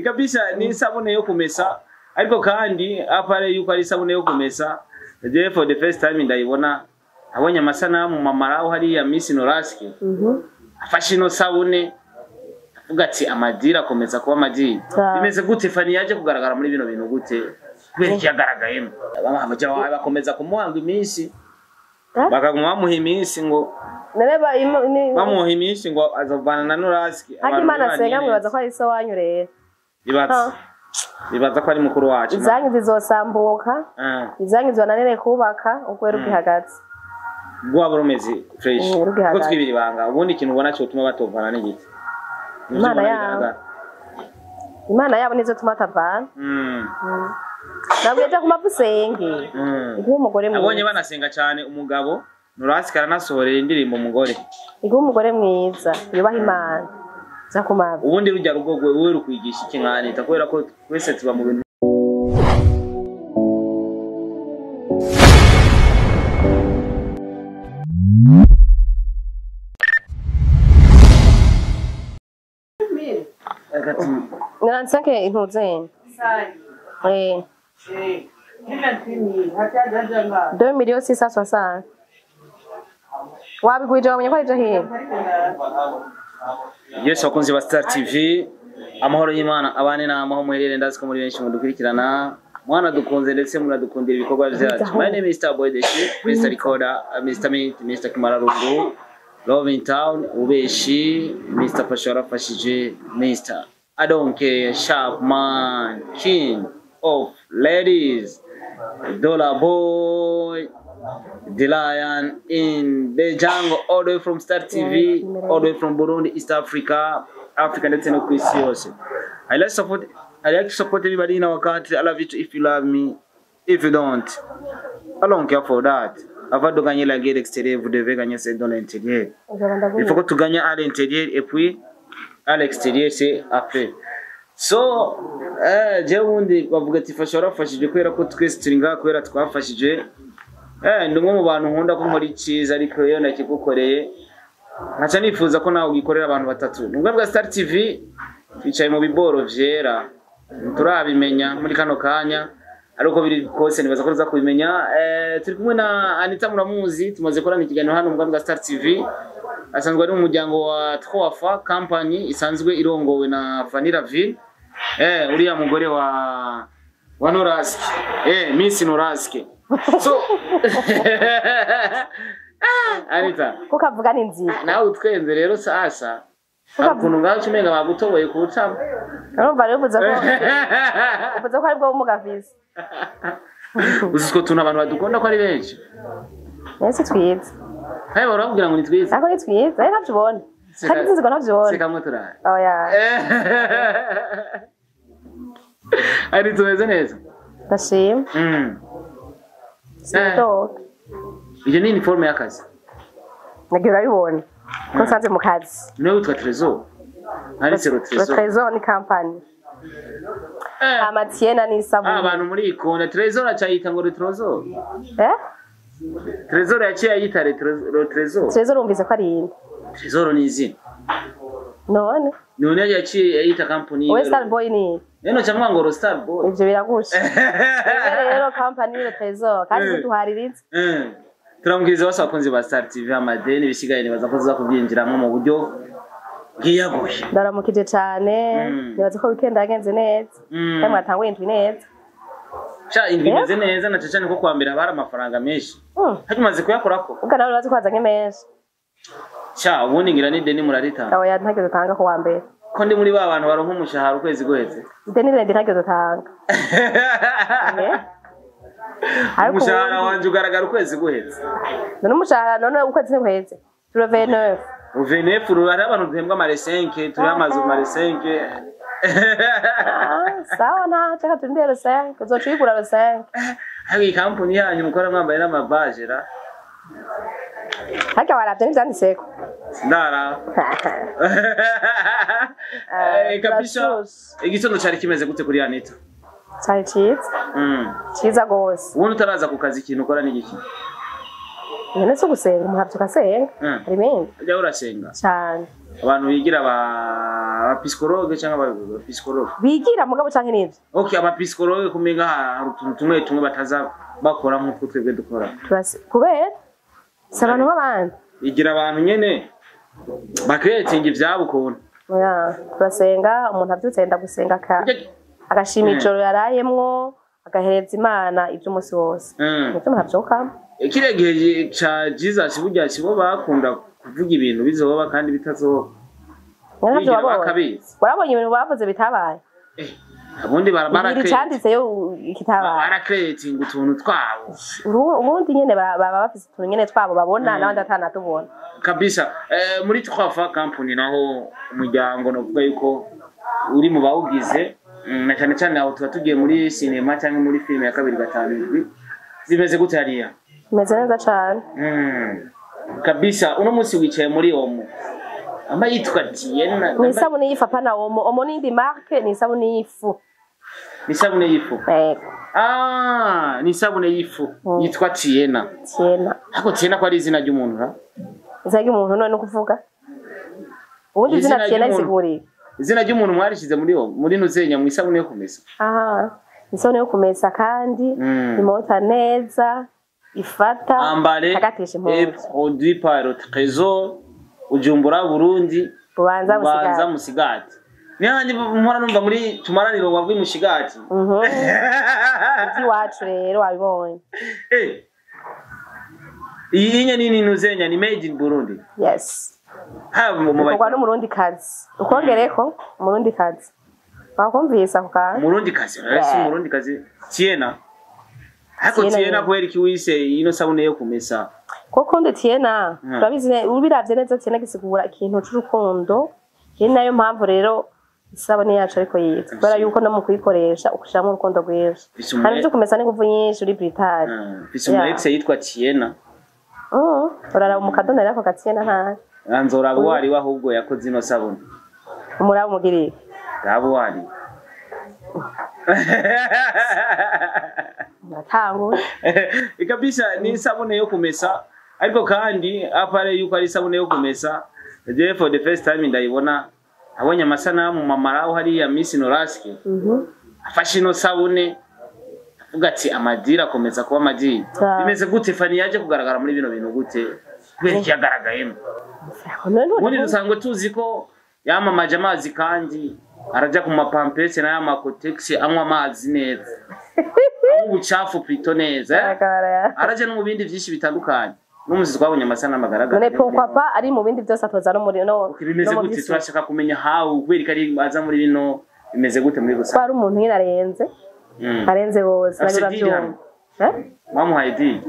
Kabisa ni isabune yo kumesa, ariko kandi apare yuko ari isabune yo kumesa, je for the first time ndayibona, abonye amasanamu mamaraho hariya Miss Noraski afashe ino sabune, avuga ati amadiri akomeza kuba amadiri. Bimeze gute? Fani yaje kugaragara muri bino bintu gute? Kubera iki yagaragayemo? Abaja wawe bakomeza kumuhanga iminsi, bakaguma bamuha iminsi ngo bamuha iminsi ngo azovana na Noraski. Hadi Imana asenga, mwibaza ko ari so wanyu rero? Bibaza ko ari mukuru wacu. Izanyu zizosambuka, izanyu zibananire kubaka uko rugihagaze. Rwaba rumeze fresh kuko twibira ibanga. Ubundi ikintu ubona cyotuma batovana n'igiti? Imana yabo, Imana yabo nizo tuma batavana. Nabwo yaja ku usenge iguha umugore mwiza. Abonye banasenga cyane, umugabo Noraski aranasohorera indirimbo umugore. Iguha umugore mwiza yubaha Imana, za ku mavi. Ubundi rujya rugo wewe rukwigisha iki nkanita, kubera ko twese tuba mu bintu? Naransanke intuzeni 2 millions 660. Wabigwije, wabonye ko ari hino. Yesu, abakunzi ba Star TV, amahoro y'Imana abane namwe muherere. Ndazi ko muri benshi mudukurikirana, mwana dukunze ndetse muradukundira ibikorwa byacu. My name is Star Boy the Ship, Mr. Recorder, Mr. Mint, Mr. Kimararungu, Love in Town, Ubeshi, Mr. Fasha warafashije, Mr. I don't care, Sharp Man, King of Ladies, Dollar Boy, The Lion in the Jungle, all the way from Star TV, all the way from Burundi, East Africa, Africa ndetse no ku isi yose. I like to support everybody in our country. I love you too if you love me. If you don't, I don't care for that. Avant de gagner la guerre extérieure, vous devez gagner celle dans l'intérieur. Il faut que tu gagnes à l'intérieur et puis à l'extérieur, c'est après. So, jewe ubundi bavuga ati fasha warafashije, kubera ko twese turi ngaha kubera twafashije. Ndi umwe mu bantu nkunda ko nkora icyiza, ariko iyo nakigukoreye nkaca nifuza ko nawe ugikorera abantu batatu. Nubwo bwa Star TV twicaye mu biboro vyera, turabimenya muri kano kanya, ariko biri kose nibaza ko tuza kubimenya. Turi kumwe na Anita, muramuzi, tumaze korana ikiganiro hano mu bwa Star TV. Asanzwe ari mu muryango wa Troafa Company, isanzwe irongowe na Fanny Ravine, uriya mugore wa Noraski, Miss Noraski. So Anita, kuko avuga ni nzira. Nawe utwenze rero. Sasa hari ukuntu ngaho umenga bagutoboye kuwucamo. Urumva rero uvuze ko aribwo bumuga afise. Uzi utwo tuntu abantu badukunda ko ari benshi. Ese twiza? Hayi, barababwira ngo ni twiza. Ariko ni twiza, ari ntabyo ubona kandi sinzi ko ntabyo ubona. Sekamwe turaye. Oya. Ari tumeze neza. Ndashima. Sindoga. Iyo ni uniforme y'akazi? Nagiye urabibona ko nsanze mu kazi. Niwe witwa Trésor, handitse Le Trésor. Trésor ni company. Amatiena ni isabune. Abantu muri ikunda Trésor acayita ngo Trésor. Eh? Trésor yaciye ayita Le Trésor. Trésor urumvise ko ari iyindi. Trésor ni izina. None? None yaciye ayita company. Wowe Star Boy ni Neno cyangwa ngo Star Boy. Ivyo biragusha. Twebwe rero company ni Le Trésor kandi duhariritse. Turamubwiriza bose abakunzi ba Star TV, amadeni bisigaye nibaza ko tuza kubyinjiramo mu buryo bwiyaguye. Ndaramukije cane. Nibaza ko weekend yagenze neza kandi mwatanguye indwi neza. Sha, indwi imeze neza, na cyane ko kwa mbere haba hari amafaranga menshi. Hajya umaze kuyakorako? Ubwo nawe urazi ko wazanye menshi. Sha, ubundi ngira n'ideni muraritanga. Oya, ntacyo dutanga ku wa mbere. Ko ndi muri ba bantu baronka umushahara ukwezi guheze. Ideni rende ntacyo dutanga. Ariko Umushahara ubundi wanje ugaragara ukwezi guheze. None umushahara, none ukwezi ntiguheze, turo 29. Uvenefu hariho abantu duhembwa mare 5, turiho amazu mare 5. Ah, sawa, nta chaka, turindire le 5, uzoca uyigura le 5. Ariko iyi kampuni yanyu mukora mwambaye n'amabaje ra? Harya waravye n'ivyanditseko? Ndara. Kabisa. Turashushe. Igitondo cari kimeze gute kuri Anita? Cari ciza. Ciza gose. Ubundi utaraza ku kazi, ikintu ukora ni igiki? Nyene si ugusenga, umuntu avyuka asenga. Hari ibindi. Ujya urasenga? Cane. Abantu bigira aba psychologue cyangwa aba psychologue? Bigira mugabo canke n'ivyo. Okay, aba psychologue kumenga hari utuntu tumwe tumwe bataza bakora nk'uko twebwe dukora. Kubera si abantu b'abandi. Igira abantu nyene bakreatinga ivyabo ukuntu. Oya, turasenga, umuntu avyutse yenda gusenga agashima ijoro yarayemwo, agahereza Imana ivy'umunsi wose. Nivyo umuntu avyukamo. Kiriya gihe ca Jesus burya sibo bakunda kuvuga ibintu bizoba kandi bitazoba. Navyo Bigira wabonye. bakabizi. Warabonye ibintu bavuze bitabaye. Ubundi Bibiri canditseyo kitabaye. Barakreatinga utuntu twabo. Ubundi nyene baba bafise utuntu nyene twabo babona n'abandi atanatubona. Kabisa. Muri Twafa company naho umuryango novuga yuko uri mu bawugize, na cyane cyane aho tuba tugiye muri cinema cyangwa muri filime ya 257 zimeze gute hariya? Imeze neza cane. Kabisa uno munsi wicaye muri Omo amba yitwa Tiena. Ni isabune y'ifu, apana Omo. Omo ni indi marque, ni isabune y'ifu. Ni isabune y'ifu. Yego. Ni isabune y'ifu yitwa Tiena. Tiena. Ariko Tiena ko ari izina ry'umuntu ra? Izina ry'umuntu none ukuvuga? Ubundi izina Tiena risiguriye. Izina ry'umuntu mwarishize muri Omo, muri Nuzenya mu isabune yo kumesa. Aha. Isabune yo kumesa kandi imota neza, ifata Ambale agatisha et impuzu. produit par le Trésor Bujumbura Burundi Bubanza Bubanza Musigati. Musigati. Ni mpora numva muri tumaraniro wavuye Musigati. Iwacu rero wabibonye. Iyi nye nini Nuzenya ni made in Burundi. Yes. Ha mu Bikorwa n'umurundi kazi. Ukongereko umurundi kazi. Wakumvise ako kantu? Murundi kazi. Si umurundi kazi. Tiena. Hako Tiena kweri kiwise ino sabune yo kumesa. Koko ndi Tiena. Turabizi ubiravye neza Tiena gisigura ikintu c'urukundo. Ni nayo mpamvu rero isabune yacu ariko yitwa. Kubera yuko no mu kuyikoresha ukushiramwo urukundo rwinshi. Kandi ivyo kumesa n'inguvu nyinshi uri Britari. Mfise umu ex yitwa Tiena. Uraraba umukadona rero ako ka Tiena ntahe. Nzoraba uwari we ahubwo yakoze ino sabune. Umuraba umugiriye. Raba uwari. Natanguye. Kabisa ni isabune yo kumesa ariko kandi apare yuko ari isabune yo kumesa je for the first time ndayibona abonye amasanamu mamara hariya Miss Noraski afashe ino sabune avuga ati amadira akomeza kuba amadira. Bimeze gute Fanny yaje kugaragara muri bino bintu gute kubera iki yagaragayemo? Ubundi dusanzwe tuzi ko yamamaje amazi kandi araja ku mapampese n'ayamakotegisi anywa amazi neza ubucafu plutôt neza araje no mu bindi byinshi bitandukanye n'umuzi twabonye amasanamu agaragara. None pourquoi pas ari mu bindi byose atoza no muri no. Bimeze gute turashaka kumenya how kubera ko ari aza muri bino bimeze gute muri gusa. Ko ari umuntu nyine arenze. Arenze bose nabyo. Mwamuhaye di.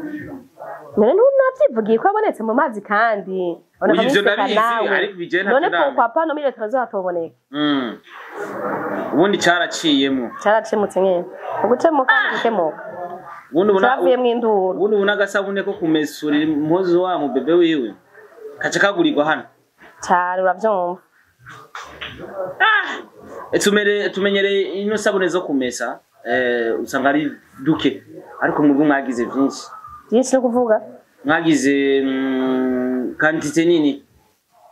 None ntunavyivugiye ko abonetse mu mazi kandi. Ivyo ndabizi ariko bijye nta. None pourquoi pas no muri trésor atoboneka. Ubundi caraciyemo. Caracemutse nyene. Ugucemuka gukemuka. Ubundi ubona cyavuye mu induru. Ubundi ubona agasabune ko kumesura impuzu wa mu bebe wiwe. Kaca kagurirwa hano. Cyane uravyumva. Tumenyereye ino sabune zo kumesa usanga ari duke ariko mwebwe mwagize byinshi. Byinshi no kuvuga? Mwagize quantité nini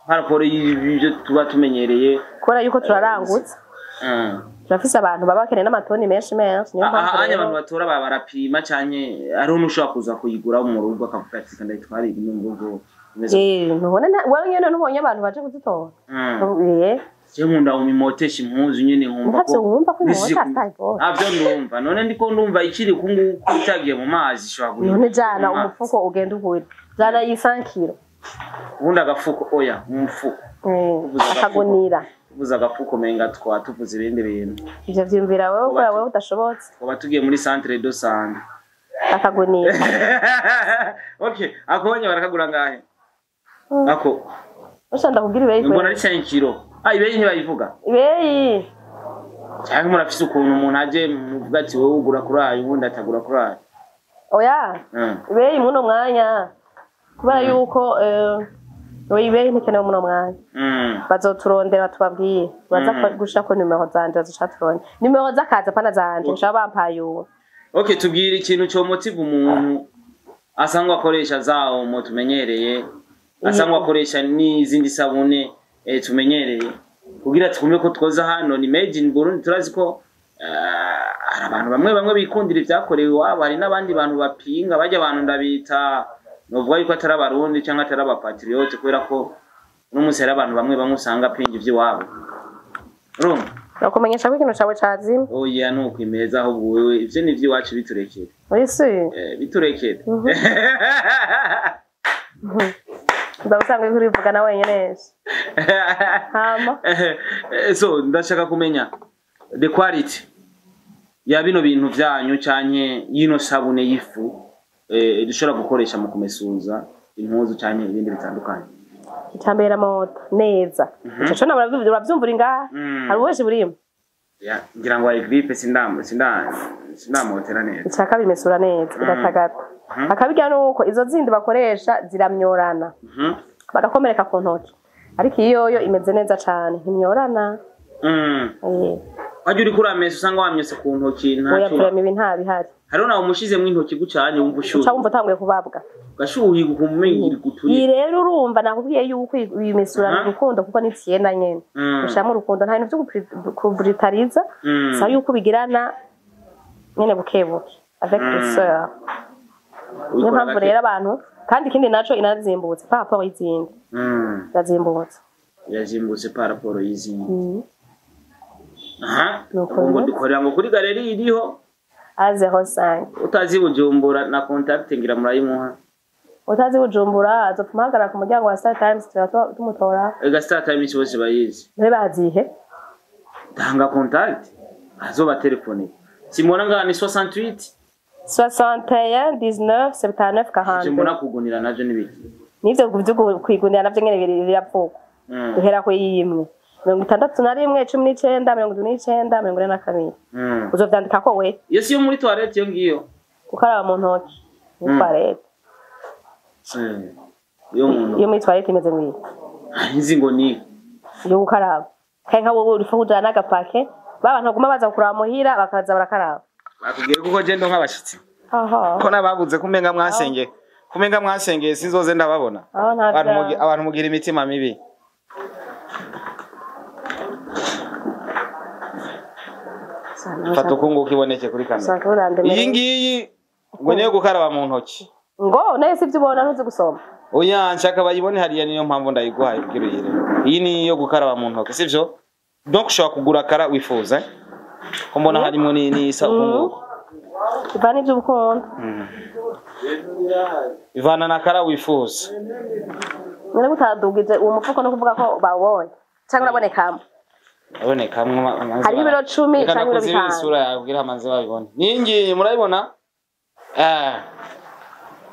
par rapport y'ibyo tuba tumenyereye. Kubera yuko turarangutse. Turafise abantu baba bakeneye n'amatoni menshi menshi niyo mpamvu anya abantu batora barapima canke ari ushobora kuza kuyigura mu rugo akavuga ati kanda itware rimwe mu rugo. Ntubona wewe nyene ntubonye abantu baje kuzitora. Je nkunda umimotesha impuzu nyene nkumva ko wumva ko imota atayibona. Avyo ndumva none ndiko ndumva ikiri kunguku itagiye mu mazi ishobora guhita. None jana umufuko ugenda ugure. Jana yi 5 kilo. Ubundi agafuko oya umufuko. Akagunira. Tuvuze agafuko menga twa tuvuze ibindi bintu. Ivyo vyumvira wewe ukora wewe udashobotse. Twaba tugiye muri centre de santé. Akagunira. Okay, akonye barakagura ngahe? Ako. Ushanda kugira ibeyi. Mbona ari 5 kilo. Ibeyi ntibayivuga. Ibeyi. Cyangwa murafise ukuntu umuntu aje muvuga ati wowe ugura kuri ayo ubundi atagura kuri ayo. Oya. Ibeyi muno mwanya. Kubera yuko ibeyi ntikenewe muno mwanya. Bazoturondera tubabwiye. Baza gushaka numero zanje bazocaturondera. Numero zakaza pana zanje nshaba bampaye uwo. Okay, tubwire ikintu cyo motive umuntu Asanzwe akoresha za omo tumenyereye, asanzwe akoresha n'izindi sabune tumenyereye, kugira twumve ko twoza hano ni made in Burundi. Turazi ko hari abantu bamwe bamwe bikundira ibyakorewe iwabo, hari n'abandi bantu bapinga bajya abantu ndabita novuga yuko atari abarundi cyangwa atari abapatriote, kubera ko n'umunsi hari abantu bamwe bamwe usanga apinga iby'iwabo, urumva. Nakumenyesha ko ikintu cawe cazimye. Oya, nuko imeza, ahubwo wewe ivyo ni ivy'iwacu, biturekere. Uri sûr? Biturekere. Uzaba usanga uriko urivugana wenyene hama. So ndashaka kumenya the quality ya bino bintu vyanyu canke yino sabune y'ifu dushobora gukoresha mu kumesuza impuzu canke ibindi bitandukanye. Icambere, moto neza. Ico co nawe uravyumva uri ngaha. Hari ububeshi burimo. Ya, ngira ngo ari grippe, sindamotera neza. Ica kabiri, mesura neza, iratagata. Akabirya nuko izo zindi bakoresha ziramyorana, bagakomereka ku ntoki, ariko iyo yo imeze neza cane, ntimyorana. Wajya uriko uramesa usanga wamyose ku ntoki Oya. Ntacyo. Vraiment, ibi nta bihari. Hariho nawe umushizemwo intoki gucanye wumva ushuhe. Uca wumva utanguye kubabwa. Ugashuhirwa ukumva umenga iri Iyi guturira. rero, urumva nakubwiye yuko iyi mesura urukundo, kuko ni tiyenda nyene. Ushiramo urukundo, nta bintu vyo kuburitariza. Saba yuko ubigirana nyene bukebuke, avec douceur. Niyo Ubikora mpamvu gake. rero abantu, kandi ikindi naco, inazimbutse par rapport y'izindi. Irazimbutse. Irazimbutse par rapport y'izindi. Aha. Nuko Ubwo ngo bimeze. dukorera ngo kuri galerie iriho A 05. Utazi Bujumbura na contact ngira murayimuha. Utazi Bujumbura azopfuma ahagarara ku muryango wa Star Times, tuba tumutora. Ega Star Times bose bayizi. Ntibe bazihe. Tanga contact azoba telefone simubona ngaha ni 68 61 19 79 ivyo mbona 42. Kugunira navyo nibiki? Nivyo vyo kwigundira navyo nyene biravugwa. Duhera ku yimwe 61 19 79 42. Uzovyandika ko we. Iyo si yo muri toilette iyo ngiyo? Gukaraba mu ntoki muri toilette. Iyo muntu Iyo muri toilette imeze ngwiyi. Nzi ngo ni Iyo gukaraba kandi nka wowe uripfa kujana n'agapake, ba bantu baguma baza kuraba muhira, bakaza barakaraba. Bakubwiye kuko je ndonka abashitsi. Aha. Ko nababuze kumenga mwasengeye, kumenga mwasengeye, sinzoze ndababona. Aho nta Abantu vyaha. Abantu mugira imitima mibi. Fata ukunguka iboneke kuri kamera. Usanga urandemereye. Iyi ngiyi ngo niyo gukaraba mu ntoki. Ngo nayo sivyo ubona, ntuzi gusoma. Oya, nshaka bayibone hariya, niyo mpamvu ndayiguhaye kugira uyire. Iyi ni iyo gukaraba mu ntoki, sivyo? Donc ushobora kugura kara wifuza, eh? Ko mbona harimo ni n'isa ukunguka. Iva n'ivyo ukunda. Ivana na kara wifuza. None gutadugije uwo mufuko no kuvuga ko bawubonye cyangwa urabonekamo? Abonekamwo Hariho ibiro 10 Reka canke ibiro nakuzibira 5. Isura yawe kugira amaze babibone. Ningiyi murayibona? Eh.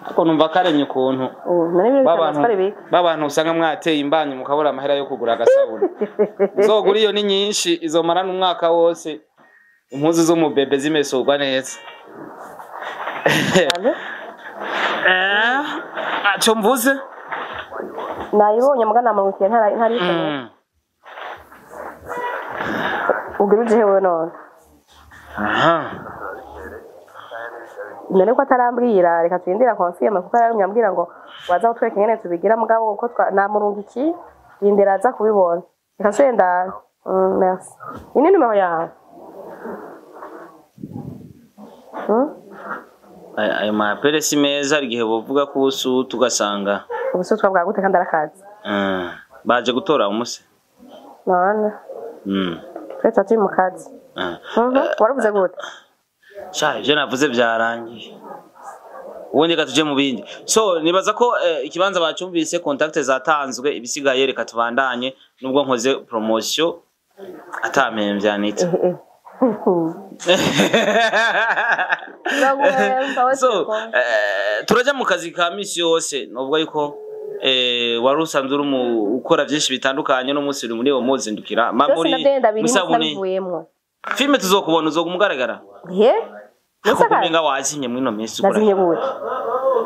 Ariko numva karemye ukuntu. None ibiro 5 Babantu siko bibika. Babantu usanga mwateye imbanyi mukabura amahera yo kugura agasabune. Uzogura iyo ni nyinshi, izomara n'umwaka wose. Impuzu z'umubebe zimesurwa neza. Eh, aco mvuze? Nayibonye muga namurukiye ntari. Ugira uje hewe none? Aha. None ko atarambwira, reka turindira confirme, kuko yarumye ambwira ngo waza kutwereka ingene tubigira, mugabo uko namurungikiye, rindira aza kubibona. Reka nsubire. Merci. Iyi ni nimero yawe? Ayo mapere si meza, hari igihe bovuga ko ubusu tugasanga Ubusutwa bwa gute kandi arakazi? Baje gutora umuse. None twe tuba turi mu kazi. Waravuze gute? Sha, ivyo navuze byarangiye, ubundi reka tuje mu bindi. So nibaza ko ikibanza bacumvise, contact zatanzwe, ibisigaye reka tubandanye, nubwo nkoze promotion atampemvye Anita. Ndaguhemba, So turaja mu kazi ka misi yose, novuga yuko wari usanzwe uri mu ukora byinshi bitandukanye, no munsi uri muri uwo muzindukira ma Byose muri ndagenda birimo. musabuni. Sinabivuyemwo. Filme tuzokubona, uzoga umugaragara. He? Ariko Musakara? kumenga wazimye mwino minsi ukora. Nazimye gute?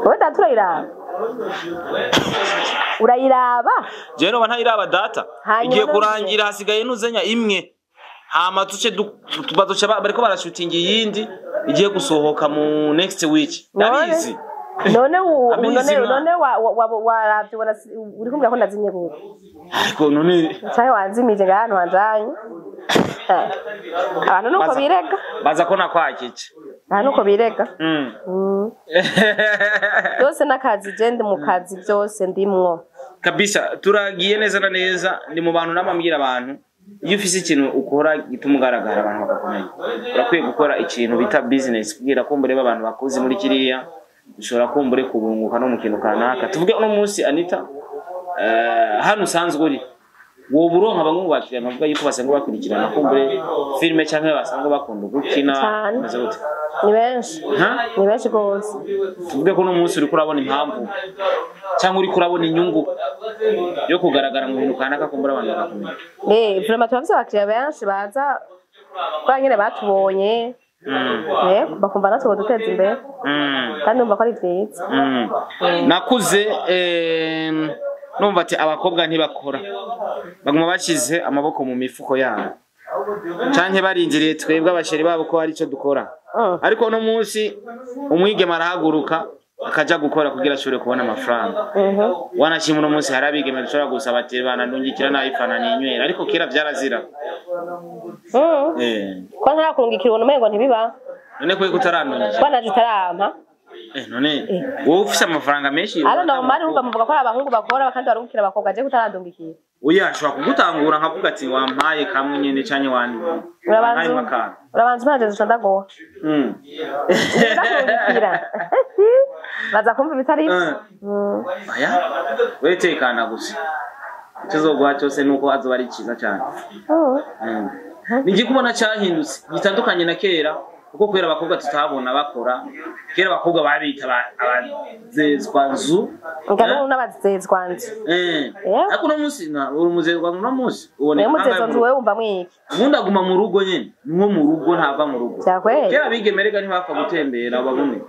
Wowe data urayiraba, urayiraba. Jewe noba ntayiraba data. Hanyuma Igiye none- kurangira, hasigaye nuzenya imwe, hama tuce bazoca bariko barashutinga iyindi igiye gusohoka mu next week. None? Ndabizi. None Abizi none mwa. None waravye ubona uri kumbwira ko nazimye gute? Ariko none Canke wanzimije ngaha ahantu hanjanye? Abantu nuko birega. Baza ko nakwakije. Aha nuko birega. Byose n'akazi, je ndi mu kazi, byose ndimwo. Kabisa, turagiye neza na neza. Ndi mu bantu namambwira abantu, iyo ufise ikintu ukora gituma ugaragara, abantu bakakumenya, urakwiye gukora ikintu bita business kugira ko mbere abantu bakuzi muri kiriya, ushobora kumbure kubunguka no mu kintu kanaka. Tuvuge uno munsi Anita, hano usanzwe uri, woba uronka bamwe mu bakiriya bavuga yuko basanzwe bakurikirana kumbure filime canke basanzwe bakunda gukina? Cane. Bimeze gute? Ni benshi. Ha? Ni benshi rwose. Tuvuge ko uno munsi uriko urabona impamvu cyangwa uriko urabona inyungu yo kugaragara mu bintu kanaka, kumbura abantu bakakumenya? Vraiment turafise abakiriya benshi baza kubera nyene batubonye. Bakumva natwe duteza imbere. Kandi numva ko ari vyiza. Nakuze numva ati abakobwa ntibakora, baguma bashize amaboko mu mifuko yabo canke barindiriye twebwe abasheri babo ko hari ico dukora. Ariko uno munsi umwigeme arahaguruka akaja gukora kugira ashobore kubona amafaranga. Wanashima uno munsi hari abigeme dushobora gusaba ati bana ndungikira nayifana ninywera, ariko kera vyarazira. Ko ntarakurungikira ubuntu umengo ntibiba. None kuko utaranungikira? Ko naje utarampa. None wowe ufise amafaranga menshi? Ari normal, urumva muvuga ko ari abahungu bakora kandi barungikira abakobwa, je kutarandungikira. Oya, ashobora kugutangura nkavuga ati wampaye kamwe nyene canke wandi Urabanza wampaye akantu. Urabanza umpaje duca ndaguha. Ndakurungikira baza kumva ibitari ivyo. Oya, wewe tekana gusa, icyo uzoguha cyose nuko azoba ari cyiza cyane. Ni iki kubona cyahindutse gitandukanye na kera? Kuko kubera abakobwa tutabona bakora kera, abakobwa babita abazezwa nzu. Nga n'ubu n'abazezwa nzu. Ariko uno munsi uri umuzezwa uno munsi uboneka Niyo muzezwa kangahe nzu? mu rugo? Wewe wumva mwiki? Ubundi aguma mu rugo nyene, nko mu rugo, ntava mu rugo. Vyakweli. Kera abigeme rega ntibapfa gutembera babone.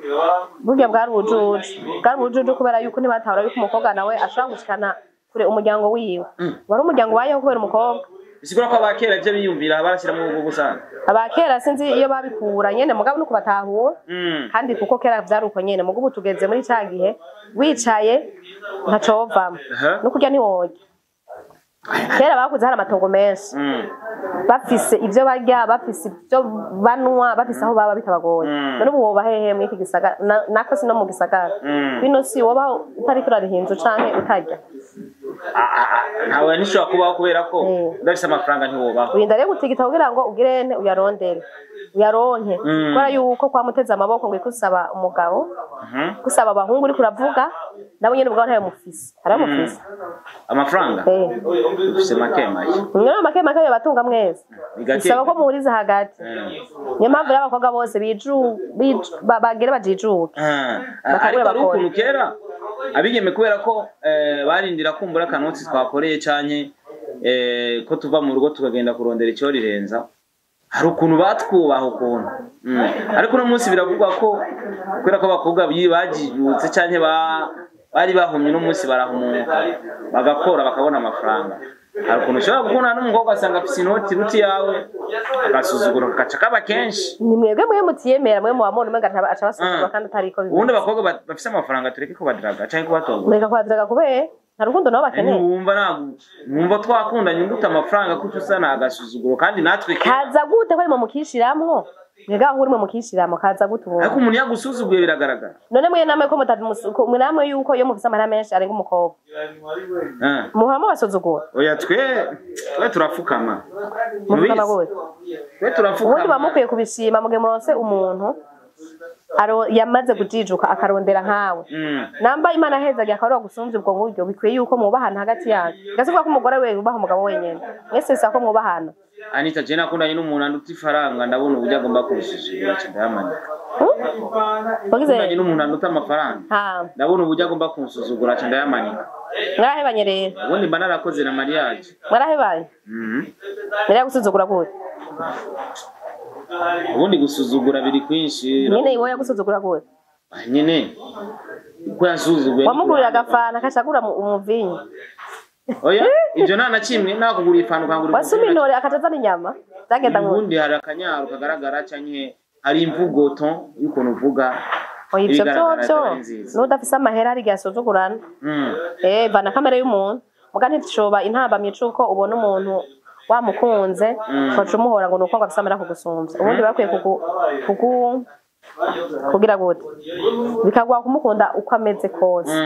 Burya bwari ubujuju, bwari ubujuju kubera yuko ntibatahura yuko umukobwa nawe ashobora gushikana kure umuryango wiwe. Wari umuryango ubayeho kubera umukobwa. Bisigura ko abakera ivyo biyumvira barashyiramo ubwo gusa. Abakera sinzi iyo babikura nyene, mugabo nuko batahura. Kandi kuko kera vyari uko nyene, mugabo ubu tugeze muri ca gihe wicaye ntacovamwo. No kurya ntiworya. Kera bakuze hari amatongo menshi, bafise ivyo barya, bafise ivyo banwa, bafise aho baba bitabagoye. None ubu woba hehe muri iki gisagara? Nako si no mu gisagara. Bino si woba utariko urariha inzu canke utarya. Ntawe ntishobora kubaho kubera ko udafise amafaranga ntiwobaho. Urinda rero gutigita kugira ngo ugire nte, uyarondere, uyaronke. Kubera yuko kwamuteze amaboko ngo ikusaba umugabo, gusaba abahungu uriko uravuga nabo nyene ubwabo ntayo mufise, aramufise. Amafaranga ufise make make. Mwe make make batunga mwese. Ni gake. Bisaba ko muhuriza hagati. Niyo mpamvu rero abakobwa bose biju bagere bajijuke. Bakabura Ariko ari bakora. ukuntu kera abigeme, kubera ko barindira kumbura akanotsi twakoreye canke ko tuva mu rugo tukagenda kurondera icyo rirenza, hari ukuntu batwubaha ukuntu. Ariko uno munsi biravugwa ko kubera ko abakobwa bajijutse canke bari bahumye, uno munsi barahumuka bagakora bakabona amafaranga. Hari ukuntu ushobora gukundana n'umukobwa asanga afise inoti ruti yawe, agasuzuguro kagaca kaba kenshi. Ni mwebwe mwe mutiyemera, mwe muba umenga aca basuzugura kandi atariko bimeze. Ubundi abakobwa bafise amafaranga tureke kubadiraga canke kubatonga. Mureka kubatiraga kubera nta rukundo nabo bakeneye. Ntiwumva, ntabwo mwumva twakundanye ngute amafaranga kuko usa ni agasuzuguro, kandi natwe kera. Kaza gute ko ari mwe mukishiramwo? Mwebwe aho uri mwe mukishiramwo, kaza gute ubundi? Ariko umuntu yagusuzuguye biragaragara. None mwe namwe ko mwe namwe yuko iyo mufise amahera menshi arenga umukobwa, muhora mubasuzugura? Oya, twe turapfukama. Mufukama Mubizi? gute? Twe Ubundi muba turapfukama. mukwiye kubishima mugihe muronse umuntu yamaze kujijuka akarondera nkawe. Namba Imana ahezagiye akaba ariwe agusumvya ubwo buryo, bikwiye yuko mwubahana hagati yanyu. Ndasivuga ko umugore we yubaha umugabo wenyene, mwese bisaba ko mwubahana. Anita, je nakundanye n'umuntu anduta ifaranga, ndabona uburyo agomba kunsuzugura, nca ndayamanika. Wagize? Nakundanye n'umuntu anduta amafaranga, Ha. ndabona uburyo agomba kunsuzugura, nca ndayamanika. Mwarahebanye rero? Ubundi mba narakoze na mariage. Mwarahebanye? Mbere yagusuzugura gute? Ubundi gusuzugura biri kwinshi. Nyene iwe yagusuzugura gute? Ah, nyene uko yansuzuguye. Wamugurira agafana akacagura umuvinyu? Oya, ibyo nta na kimwe, nakuguriye ifanta ukangurira Wasuma intore akatazana inyama, byagenda ngo? Ubundi hari akanyaro kagaragara canke hari imvugo, ton y'ukuntu uvuga. Oya, ivyo Ibigaragara vyovyo atari nziza. N'udafise amahera hari igihe asuzugurana. Vana kamere y'umuntu, muga nticoba intambamyi c'uko ubona umuntu wamukunze ukaca umuhora ngo nuko ngo afise amahera kugusumvya. Ubundi bakwiye kugu kugira gute bikaguha kumukunda uko ameze kose.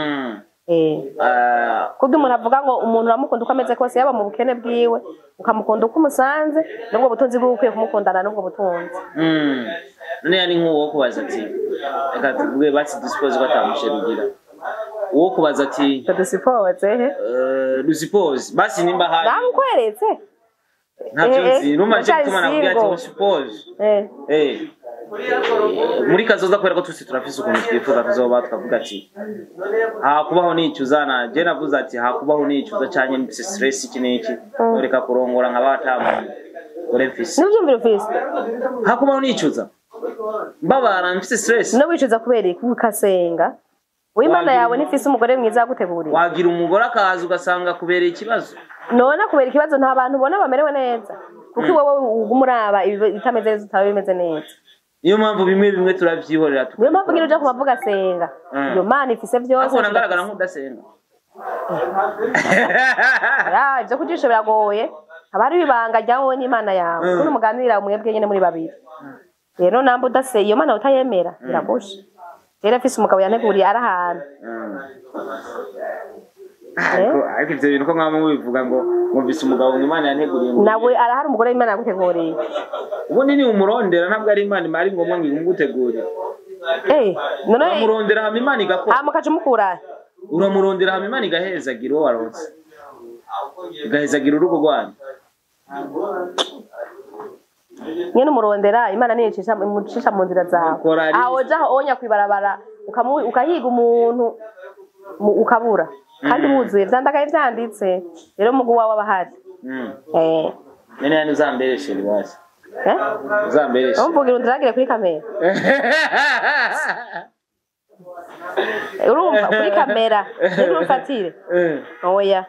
Kubwo umuntu avuga ngo umuntu uramukunda uko ameze kose, yaba mu bukene bwiwe ukamukunda uko umusanze, n'ubwo butunzi bwiwe ukwiye kumukundana n'ubwo butunzi. None yani nk'uwo kubaza ati, reka tuvuge basi dusuppose ko atamusheri ugira, uwo kubaza ati Dusuppose he? Dusuppose basi nimba hari Namukweretse. Ntavyo nzi, numva nje Ndacyari gutuma nakubwira ati single. Suppose muri kazoza, kubera ko twese turafise ukuntu twifuza kuzoba, tukavuga ati hakubaho nicuza, na je navuze ati hakubaho nicuza canke mfise stress iki n'iki, reka kurongora nkaba atamuntu gore mfise. N'ivyumviro ufise. Hakubaho nicuza mbabara mfise stress. No wicuza kubera iki? Ukasenga w'Imana yawe ntifise umugore mwiza yaguteguriye. Wagira umugore akaza ugasanga kubereye ikibazo. None kubera ikibazo, nta bantu ubona bamerewe neza, kuko iwowe uguma uraba ibitameze neza, utaba bimeze neza. Niyo mpamvu bimwe bimwe turavyihorera. Niyo mpamvu ngira uja kubavuga senga. Iyo Mana ifise vyose. Ariko ubona ngaragara nk'udasenga. Ya, ivyo kujisho biragoye, haba hariho ibanga rya wowe n'Imana yawe, kuko muganirira mwebwe nyene muri babiri. Rero namba udase iyo Mana utayemera, biragusha. Rero afise umugabo yanteguriye ari ahantu. Ariko ivyo bintu ko mwama mubivuga ngo mwumvise umugabo ngo Imana yanteguriye ngo Nawe arahari umugore w'Imana yaguteguriye. Ubundi ni umurondera, ntabwo ari Imana ari ngombwa ngo igutegurire. None Uramurondera hama Imana igakora. Hama ukaca umukura. Uramurondera hama Imana igahezagira uwo waronse, igahezagira urugo rwanyu. Nyene umurondera, Imana niyicisha imucisha mu nzira zawe. Ukora Aho oja onya kwibarabara ukahiga umuntu ukabura kandi wuzuye vyandakaye vyanditse. Rero mugu wawe aba ahari. None yani uzambereshere basi. Eh? Uzambereshere. Umvugira undiragire kuri kamera. Urumva kuri kamera rero umfatire. Oya.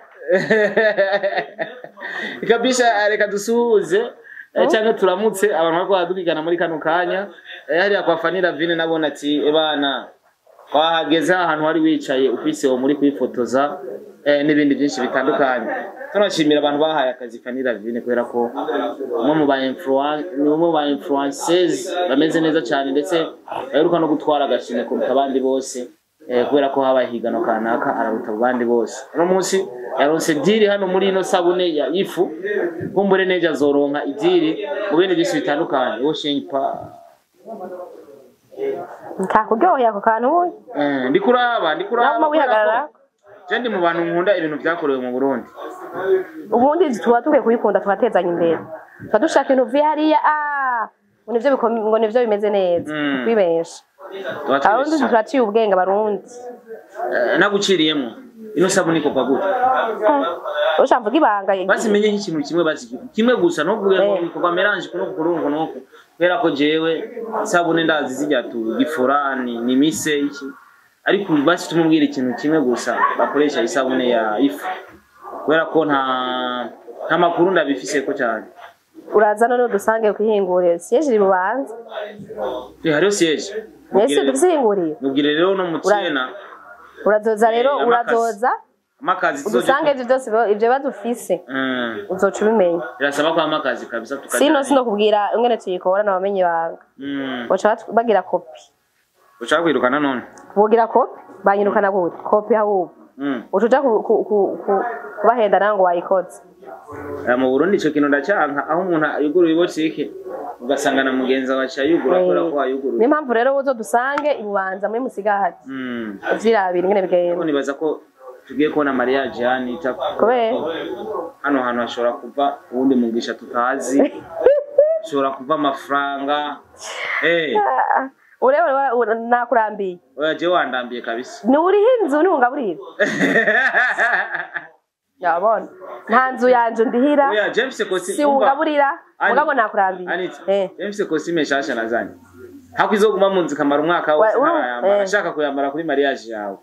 Kabisa, reka dusuhuze canke turamutse abantu bariko baradukigana muri kano kanya. Hariya kwa Fanny Lavine nabona ati ebana twahageze ahantu wari wicaye ufise uwo muri kwifotoza, n'ibindi byinshi bitandukanye. Tunashimira abantu bahaye akazi Fanny Lavine, kubera ko umwe mu ba ni umwe mu ba influencers bameze neza cyane, ndetse baheruka no gutwara agashimwe kuruta abandi bose, kubera ko habaye higanwa kanaka araruta abandi bose. Uno munsi yaronse deal hano muri ino sabune ya ifu, kumbure nejo azoronka i deal mu bindi byinshi bitandukanye. Washing pa Ntakuryoheye ako kantu we. Ndikuraba, ndikuraba. Naguma wihagarara. Je ndi mu bantu nkunda ibintu vyakorewe mu Burundi. Ubundi tuba dukwiye kubikunda, tugatezanya imbere, tuba dushaka ibintu bivuye hariya, ngo nivyo ngo nivyo bimeze neza. Kwibesha. Tuba Abarundi tubesha. turaciye ubwenge, Abarundi. Naguciriyemo, ino sabuni ikorwa gute? Ushaka mvuga ibanga? Basi menye nk'ikintu kimwe, basi kimwe gusa, ntuvuge ngo bikorwa mélange kuno kurungu nuko, kubera ko jewe isabune ndazi zijya tu gifura ni mise iki, ariko basi tumubwira ikintu kimwe gusa bakoresha isabune ya ifu, kubera ko nta makuru ndabifise ko cyane. Uraza none udusange kwihingurira, siège iri bubanza. Hariho siège? Mwese dufise ihinguriro. Mubwire rero no mutiyena. Urazoza rero. Amakazi. Urazoza Amakazi udusange ivyo byose, ivyo bibazo ufise uzoca ubimenya. Birasaba ko amakazi kabisa tukajya. Sino sinokubwira ingene tuyikora, nabamenye ibanga. Baca bagira kopi. Ushaka kwirukana none? Bogira kopi, banyirukana gute? Kopi ahubwo uca uja kubahenda nawe ngo wayikoze. Mu Burundi ico kintu ndacyanka, aho umuntu yugurura ibotike ugasanga na mugenzi wawe aca yugura kubera ko wayuguruye. Niyo mpamvu rero uzo dusange ibubanza muri Musigati, uvyirabira ingene Ariko bigenda. nibaza ko tugiye kubona mariage ya Anita. Kubera? Hano hantu hashobora kuva uwundi mugisha tutazi, hashobora kuva amafaranga. Ah, ureba nakurambiye. Oya, jewe wandambiye kabisa. Ni uriho inzu ntiwungaburira, yabona nta nzu yanje ndihira. Oya, James kosi Si wungaburira. Ani. Mugabo nakurambiye. Anita, James costume nshasha nazanye hako izoguma mu nzu ikamara umwaka wose ntarayambara, ashaka kuyambara kuri mariage yawe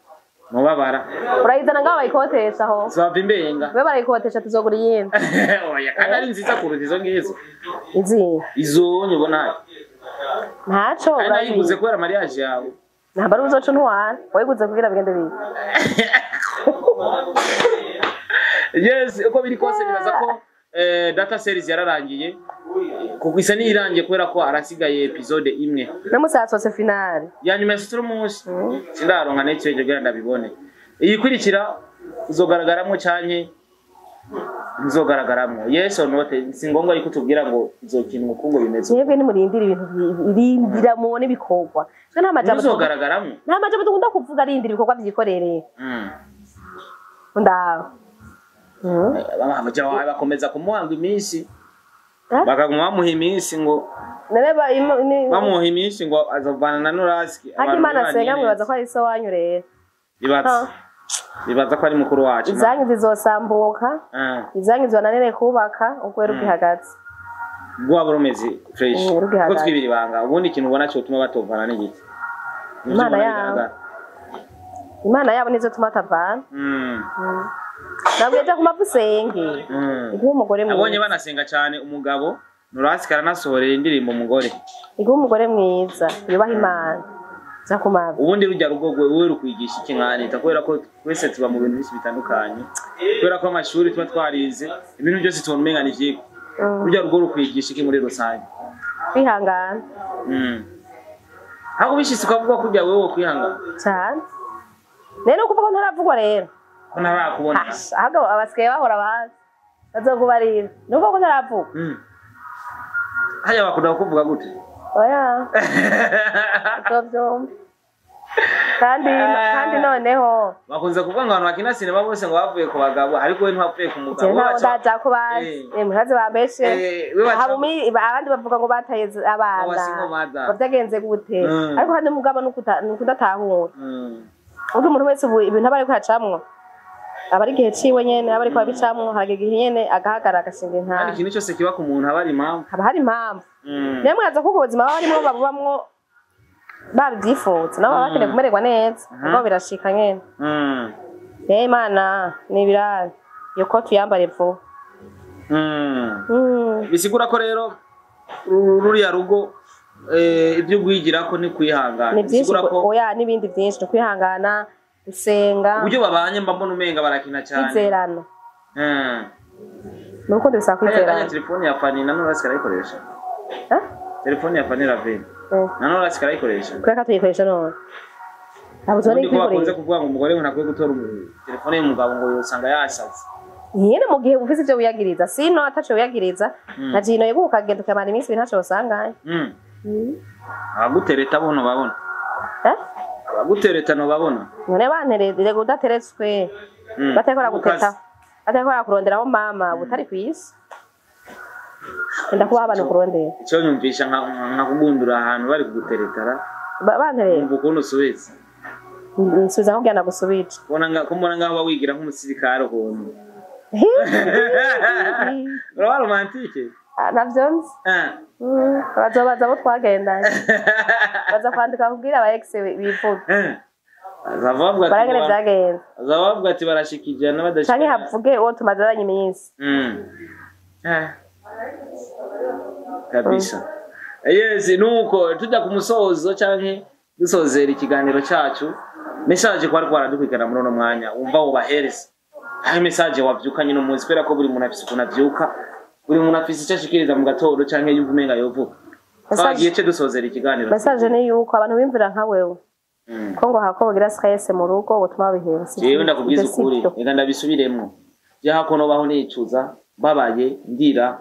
mubabara. Urayizana ngaho bayikotesha aho. Zava imbenga. Be barayikotesha, tuzogura iyindi. Oya, kandi ari nziza kuruta izo ngizo. Izihe? Izo nyubona Ntaco. kandi nayiguze Urabizi. kubera mariage yawe. Ntabwo ari uzoca untwara, wayiguze kugira bigende bibi. Yes, uko biri kose nibaza ko data series yararangiye, kuko isa n'iyirangiye kubera ko arasigaye episode imwe No musi hasohotse finale. Ya nyuma ya umunsi sindaronka n'icyo kugira ndabibone. Iyikurikira uzogaragaramwo canke nzogaragaramwo? Yes or not? Si ngombwa yuko tubwira ngo izokinwa uko ngo bimeze. Mwebwe nimurindira ibintu rindira mubone ibikorwa. Twe nta majambo Ntuzogaragaramo. Nta majambo dukunda kuvuga, rindira ibikorwa vyikorereye. Ndaho. Abaja wawe bakomeza kumuhanga iminsi, Eh? bakaguma bamuha iminsi ngo None ba ni bamuha iminsi ngo azovana na Nuraski. Haki Imana asenga, mwibaza ko ari so wanyu rero? Bibaza bibaza ko ari mukuru wacu. Izanyu zizosambuka, izanyu zibananire kubaka ubwo rugihagaze. Rwaba rumeze fresh. Rugihagaze. Kuko twibira ibanga, ubundi ikintu ubona cyotuma batovana n'igiki? Nivyo Imana ubona yabo. bigaragara. Imana yabo nizo tuma batavana. Nabwiye ja ku mavi usenge. Iguhe umugore Abonye mwiza. banasenga cyane, umugabo Nuraski aranasohorera indirimbo umugore. Iguhe umugore mwiza yubaha Imana. Ja ku mavi. Ubundi rujya rugo rwe, wowe rukwigisha iki nkanita? Kubera ko twese tuba mu bintu byinshi bitandukanye, kubera ko amashuri tuba twarize ibintu byose tubona umenga ni ivyigwa. Rujya rugo rukwigisha iki muri rusange? Kwihangana. Aho bishitse ukavuga ko ujya wewe wo kwihangana? Cyane. Rero ukuvuga ko ntaravugwa rero. Ko ntarakubona. Hasha, ahubwo abasigaye bahora bazi. Bazokubarira. Ni ukuvuga ko ntaravugwa. Haya, bakunda kukuvuga gute? Oya. Uzovyumva. Kandi noneho Bakunze kuvuga ngo abantu bakina sinema bose ngo bavuye ku bagabo, ariko we ntiwavuye ku mugabo. jewe We ntaho baca- ndaja ko bazi. Murazi bambeshe. We baca- Abandi bavuga ngo bataye abana. Ngo single mother. Ngo vyagenze gute? Ariko kandi mugabo nukudatahura. Ubwo umuntu wese ubu ibintu aba ariko aracamwo, aba ari igihe ciwe nyene, aba ariko abicamwo, haragera igihe nyene agahagarara agashinga Kandi intara. ikintu cyose kiba ku muntu haba hari impamvu. Haba hari impamvu. Niyo mwaza kuko ubuzima baba barimo babubamwo babyifuza, nabo baba bakeneye kumererwa neza, ubwo birashika nyene. Rero Imana ni ibirari iyo ko tuyambare vuba. Bisigura ko rero ruriya rugo, ibyo ugwigirako ni kwihangana. Ni byinshi. Bisigura ko Oya, n'ibindi byinshi, ni kwihangana, gusenga. Uburyo babanye mba mbona umenga barakina cyane. Kwizerana. Ni urukundo, bisaba Kanya kanya kwizerana. Telefone ya Fanny na none arayikoresha. Eh? Telefone ya Fanny Ravine na none arayikoresha. Kubera ko tuyikoresha none ntabwo tubona Ubundi ko bakunze ikuyikoresha. kuvuga ngo umugore ngo ntakwiye gutora telefone y'umugabo ngo yosanga yasaze. Nyine mu gihe ufise ivyo wiyagiriza, sino ataco wiyagiriza, nka jino yeguka ukagenda ukamara iminsi ibiri ntaco wosangayo. Abagutereta bono babona. Eh? Abagutereta no babona. None banteretse rego, udateretswe, batariko guteta, batariko kuronderaho mama butari kw'isi, enda kubaha abantu kurondera. Icyo nyumvisha nka kugundura ahantu bari kuguteretara. Bantereye. Umva ukuntu usubiza. Nsubiza nkubwira nagusubije. Kubona nga ko mbona ngaho uba wigira nk'umusirikare ukuntu. Uraba romantique. Ah, navyo nzi. Bazobaza abo twagendanye, baza kwandika kubwira aba ex bivuga. Bazava bavuga ati Barangene vyagenze. Bazava bavuga ati barashika ijana badashika. Canke havuge uwo tumazaranye iminsi. Kabisa. Yes, nuko tujya ku musozo canke dusozera ikiganiro cyacu. Message kwa ariko baradukurikirana muri uno mwanya, wumva wobahereza. Hari message wavyukanye no munsi, kubera ko buri muntu afise ukuntu avyuka, buri muntu afise icyo ashikiriza mu gatondo canke yumva umenga yovuga. Twagiye ce dusozera ikiganiro. Message ni yuko abantu bimvira nka wewe ko ngo hako bagira stress mu rugo butuma babiheba. Jewe ndakubwiza Ivyo si ukuri, vyo. reka ndabisubiremwo. Je hako nobaho nicuza, mbabaye, ndira,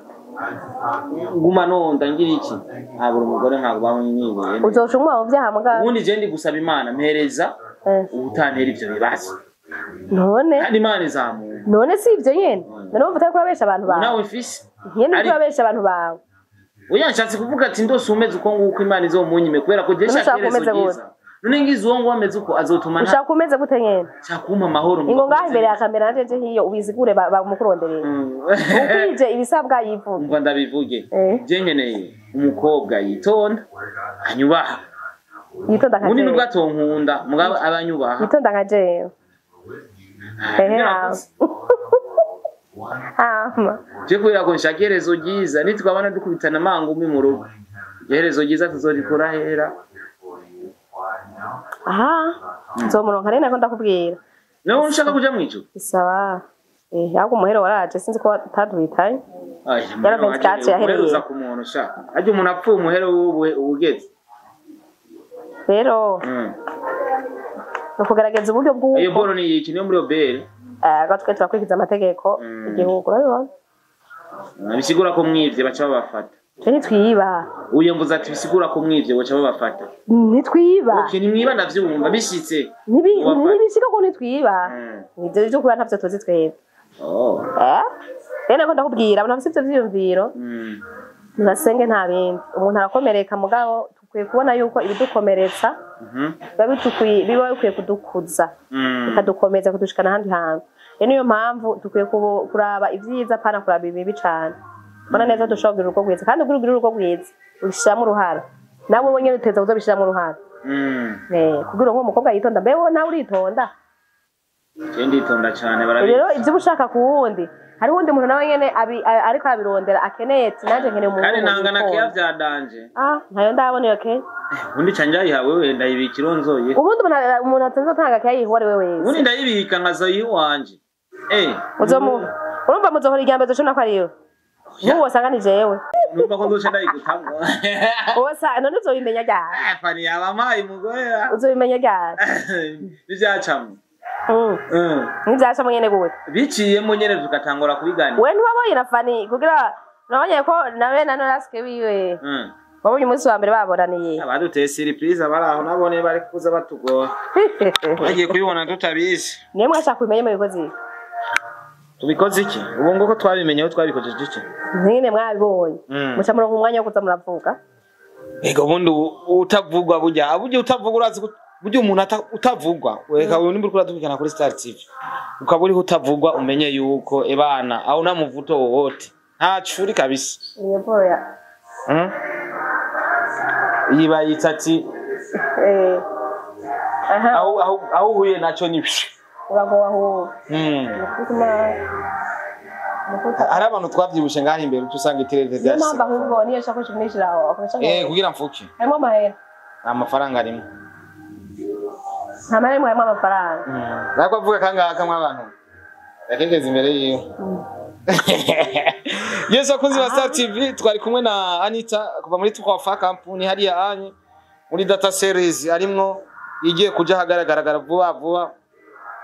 nguma nonda ngira iki, nkabura umugore nkabaho nyibereye. Uzoca unywa mu vyaha mugabo. Ubundi je ndi gusaba Imana mpereza ubutantera ivyo bibazo. None Kandi Imana izamumpa. None si ivyo nyene? None wumva utariko urabesha abantu bawe? Nawe mfise. Nyene uriko urabesha abantu bawe. Oya, nshatse kuvuga ati ndose umeze uko nguko Imana izomunyime, kubera ko je None nshaka ushaka iherezo umeze gute? ryiza. None ngize uwo nguwo ameze uko azotuma nta Ushaka umeze gute nyene? Nshaka kumpa amahoro. Ingo ngaho imbere ya kamera nanje nje hiyo ubizigure bamukurondereye. Ukwije ibisabwa yivuga. Umva ndabivuge. Eh. Je nkeneye umukobwa yitonda, anyubaha. Yitonda nka Ubundi jewe. nubwo atonkunda, mugabo abanyubaha. Yitonda nka jewe. Ehe, Narakuze. hama. Je kubera ko nshaka iherezo ryiza, nitwabana dukubitana amangumi mu rugo, iherezo ryiza tuzorikura hera? Aha, nzomuronka rero, nako ndakubwira. Nawe ushaka kuja mw'ijuru? Bisaba ahubwo umuhero waraje, sinzi ko ataduhitanye. Ay, Yara 24 yahereye. Umuhero uza ku muntu sha. Harya umuntu apfuye, umuhero wuwe ubugeze. Rero ni ukugerageza uburyo Iyo bw'uko boro ni iki? Niyo muri obere. Ko twe turakurikiza amategeko igihugu, urabibona. Bisigura ko mwivye baca babafata. Twe ntitwiba. Uyo mvuze ati bisigura ko mwivye baca babafata. Ntitwiba. Okay, nimwiba ndavyumva bishitse. Ubafata. Ntibishika ko ntitwiba. Ibyo byo kuba ntavyo tuzi twebwe. Oh. Rero nako ndakubwira, abantu bafite ivyo vyiyumviro ntibasenge, nta bindi. Umuntu arakomereka, mugabo dukwiye kubona yuko ibidukomeretsa biba bikwiye kudukuza, bikadukomeza kudushikana ahandi hantu. Rero niyo mpamvu dukwiye kuraba ibyiza, pana kuraba ibibi cane. Mbona neza dushobora kugira urugo rwiza, kandi kugira ugire urugo rwiza ubishiramo uruhara, nawe wenyene uteza kuzobishiramo uruhara. Kugira ngo umukobwa yitonda, mbe wowe nawe uritonda? Je nditonda cane, barabizi. Rero ivyo uba ushaka ku wundi, hariho uwundi muntu nawe nyene ariko arabirondera, akeneye ati nanje nkeneye umuhungu Kandi nanga na yitonda. keya vya danje. Ah, ntayo ndabona iyo keya. Ubundi ca njayiha wewe, ndayibika ironzoye. Ubundi umuntu atanze atanga keya yiha uwo ari we wese. Ubundi ndayibika nkazoyiha iwanje. Uzomu urumva muzohora irya mbere, uzoshobora ko ariyo nk'ubu wasanga ni jewe. Numva ko nzoca ndayigutamwo. Wosa none uzobimenya ryari? Ah, Fani yabampaye umugore. Uzobimenya ryari? N'ivyacamwe. Ntivyacamwe nyene gute? Biciyemo nyene tugatangura kubiganira. We ntiwabonye na Fani kugira nabonye ko nawe na Norasike wiwe wabonye umunsi wa mbere baboraniye. Abaduteye surprise abari aho nabone bari kuza batugora. Bagiye kubibona tutabizi. Niwe mwashaka kubimenya mu bikozi. Tubikoze iki? Ubu nguko twabimenye aho twabikojeje iki? Nyine mwabibonye, muca muronka umwanya wo kuza muravuga. Ego, ubundi utavugwa burya utavugwa, urazi ko burya umuntu utavugwa, reka ubu nimba uriko uradukurikirana kuri Star TV ukaba uriho utavugwa, umenye yuko ebana aho nta muvuto wowote, nta curi kabisa. Iyo boro ya Iyi bayita ati aha. Aho uhuye naco ni Uragowa aho. Hari abantu twavyibushe ngaho imbere uca usanga iterere. Niyo mpamvu ahubwo niyo shakoshi mwishira aho akoresha ngo Kugira mfuke. Harimo amahera. Nta mafaranga arimo. Nta mahera arimo, harimo amafaranga. Nako avuga kangaha kamwe abantu yakegeze imbere yiwe. Yesu akunzi ba Star TV, twari kumwe na Anita kuva muri Twafa company hariya anye muri data series arimwo igiye kuja ahagaragara vuba vuba,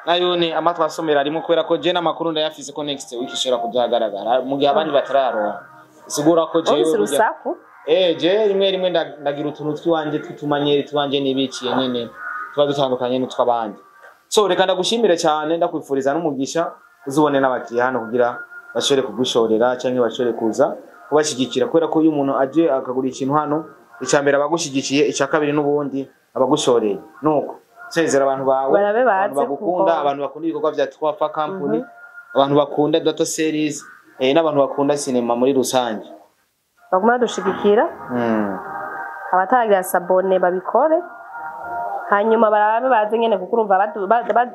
nayo ni amatwi asomera arimo, kubera ko je n'amakuru ndayafise ko next week ishobora kuja ahagaragara mu gihe abandi batarayaronka, sigura ko jewe Ufise urusaku. Je rimwe rimwe ndagira utuntu twiwanje tw'utumanyeri twanje nibiciye nyene tuba dutandukanye n'utw'abandi. So reka ndagushimire cyane, ndakwifuriza n'umugisha, uzubone n'abakiriya hano kugira bashobore kugushorera cyangwa bashobore kuza kubashyigikira, kubera ko iyo umuntu aje akagura ikintu hano, icya mbere abagushyigikiye, icya kabiri n'ubundi abagushoreye. Nuko sezera abantu bawe, Barabe baze abantu bagukunda, kuko abantu bakunda ibikorwa bya Twafa company, abantu bakunda data series, n'abantu bakunda sinema muri rusange. Baguma badushigikira. Abataragira s'abonner babikore, hanyuma barabe baze nyene, kuko urumva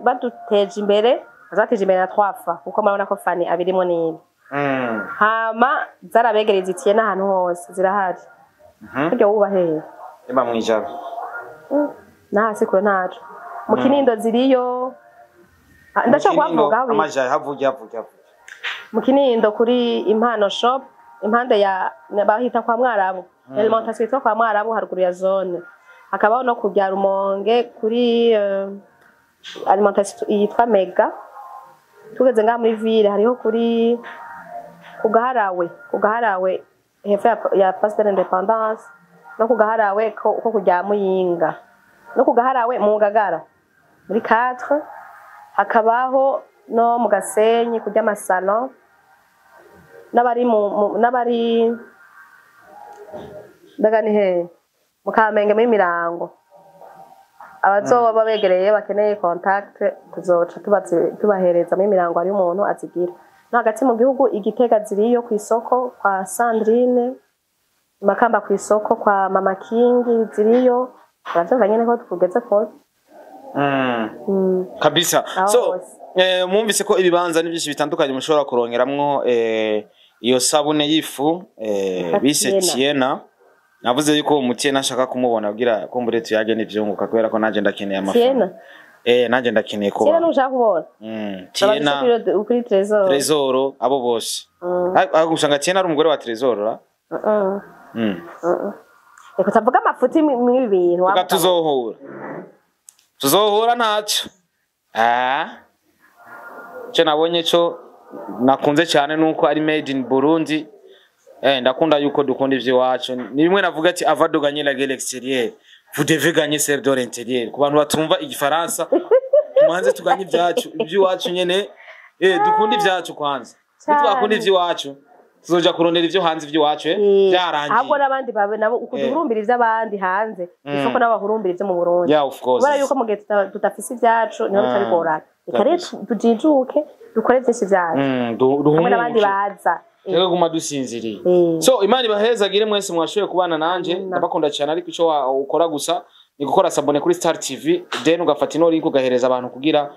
baduteje imbere, bazateje imbere na Twafa, kuko murabona ko Fani abirimo n'ibi. Hama zarabegereza itiye n'ahantu hose zirahari. Burya wuba hehe? Eba mwijabo. Nahasi kure ntaco, mu Kinindo ziriyo. Ah, ndashobora kuhavuga aho biri. Amaja havuge, havuge, havuge. Mu Kinindo kuri Impano Shop, impande ya bahita kwa Mwarabu, alimentation yitwa kwa Mwarabu, haruguru ya zone. Hakabaho no ku Rumonge kuri alimentation yitwa Mega. Tugeze ngaha muri ville hariho kuri ku Gaharawe hepfo ya Place de l'Indépendance, no ku Gaharawe ko kujya Muyinga, no ku Gaharawe mu Ngagara muri 4. Hakabaho no mu Gasenyi kurya amasalon, n'abari n'abari ndaga ni hehe, mu Kamenge muri Mirango. Abazoba babegereye bakeneye contact, tuzoca tubahereza. Muri Mirango hari umuntu azigira, no hagati mu gihugu Igitega ziriyo ku isoko kwa Sandrine, Makamba ku isoko kwa Mama Kingi ziriyo. Uravyumva nyene ko tugeze kure. Kabisa. Aho So hose. Mwumvise ko ibibanza ni byinshi bitandukanye mushobora kurongeramwo iyo sabune y'ifu bise Tiena. Tiena. Navuze yuko uwo mutiena nshaka kumubona kugira kumbure tuyage n'ivyunguka, kubera ko nanje ndakeneye amafaranga. Tiena. Nanje ndakeneye Tiena kuba ntushaka kubona? Tiena. Kuri Trésor. Trésor, abo bose. Ariko usanga Tiena ari umugore wa Trésor ra. Reka utavuga amafuti mw'ibi bintu. Tuga tuzohura. Tuzohura ntacyo. Icyo nabonye cyo nakunze cyane nuko ari made in Burundi. Ndakunda yuko dukunda ivy'iwacu. Ni bimwe navuga ati avant de gagner la guerre extérieure, vous devez gagner celle de l'intérieur. Ku bantu batumva igifaransa, tumanze tuganye ibyacu, iby'iwacu nyene. Dukunda ibyacu kwanza. Cyane. Nitwakunda ivy'iwacu, tuzoja kurondera ivyo hanze ivy'iwacu, byarangiye. Ahubwo n'abandi babe nabo uko duhurumbira ivy'abandi hanze, isoko nabo bahurumbira ivyo mu Burundi. Yeah, of course. Kubera yuko mu gihe tudafise ivyacu niho bica bigorana. Reka rero tujijuke, dukore vyinshi vyacu hamwe n'abandi Duhumuke. baza. Rero guma dusinziriye. So Imana ibahezagire mwese mwashoboye kubana nanje. Ndabakunda cyane, ariko icyo ukora gusa ni gukora s'abonner kuri Star TV, then ugafata ino link ugahereza abantu kugira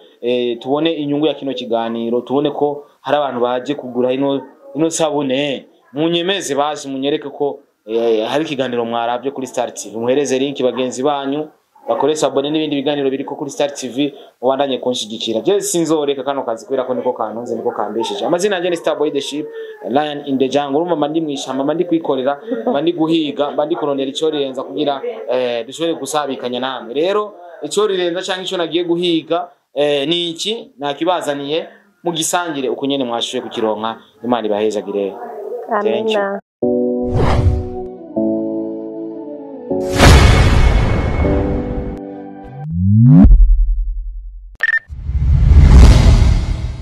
tubone inyungu ya kino kiganiro, tubone ko hari abantu baje kugura ino sabune. Munyemeze basi, munyereke ko hari ikiganiro mwaravye kuri Star TV, muhereze link bagenzi banyu bakore s'abonner n'ibindi biganiro biriko kuri Star TV, mubandanye kunshigikira. Je sinzoreka kano kazi kubera ko niko kantunze, niko kambesheje. Amazina yanjye ni Starboy the Ship, Lion in the Jungle. Urumva mba ndi mw'ishamba, mba ndi kwikorera, mba ndi guhiga, mba ndi kurondera ico rirenza kugira dushobore gusabikanya namwe. Rero ico rirenza canke ico nagiye guhiga ni iki nakibazaniye, mugisangire uko nyene mwashoboye kukironka. Imana ibahezagire. Thank you. Amina.